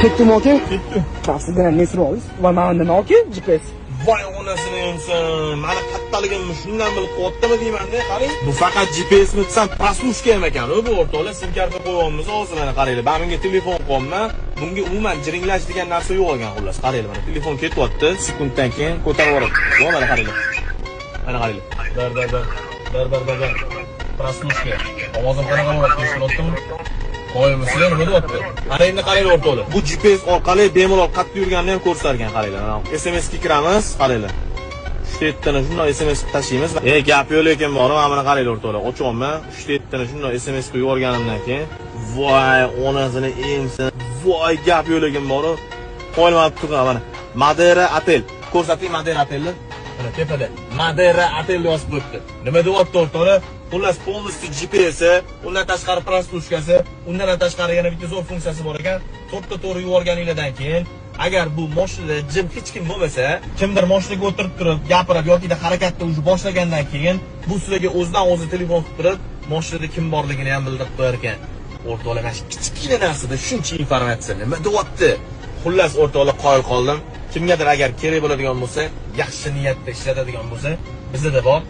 Ketdimi, aka? Ketdi. Sizdan ne so'raysiz? Va mana nima, aka? GPS. Voy onasini emsin. Mani kattaligimni shundan bilib qo'yaptimi deyman-da, qarang. Bu faqat GPS mi desam, прослушка ham ekan. Bu o'rtoqlar, sim karta qo'yyapmiz hozir, mana qaranglar. Men bunga telefon qo'yapman. Bunga umuman jiringlash degan narsa yo'q ekan xullas. Qaranglar, mana telefon ketyapti. Sekunddan keyin ko'tarib yuboradi. Voy, mana qaranglar. Mana qaranglar. Dar dar dar. Dar dar dar dar. Прослушка. Ovozim qanaqa bo'lyapti? Eshityaptimi? Qo'ymisizlar, nima deyapti? Ana endi qaranglar, o'rtoqlar. Bu GPS orqali bemalol qayerda yurganini ham ko'rsatar ekan, qaranglar. Mana SMS ga kiramiz, qaranglar. Uchta yettini shundoq SMS qilib tashlaymiz. E, gap yo'q lekin bor, mana buni qaranglar, o'rtoqlar. Ochyapman. Uchta yettini shundoq SMS qilib yuborganimdan keyin, voy onasini emsin. Voy, gap yo'q lekin bor. Qo'yilmabdi turgan mana. Madera Otel. Ko'rsating Madera Otelni. Mana tepada Madera Otel yozib qo'yibdi. Nima deyapti, o'rtoqlar? Xullas, полностью GPSi, undan tashqari прослушка si, undan ham tashqari yana bitta zo'r funksiyasi bor ekan. To'rtta to'g'ri yuborganinglardan keyin, agar bu mashinada jim hech kim bo'lmasa, kimdir mashinaga o'tirib turib, gapirib yoki harakatni уже boshlagandan keyin, bu sizlarga o'zidan o'zi telefon qilib turib, mashinada kim borligini ham bildirib qo'yar ekan. O'rtoqlar, mana shu kichkina narsada shuncha informatsiya nima deyapti? Xullas, o'rtoqlar, qoyil qoldim. Kimgadir agar kerak bo'ladigan bo'lsa, yaxshi niyatda ishlatadigan bo'lsa, bizda bor.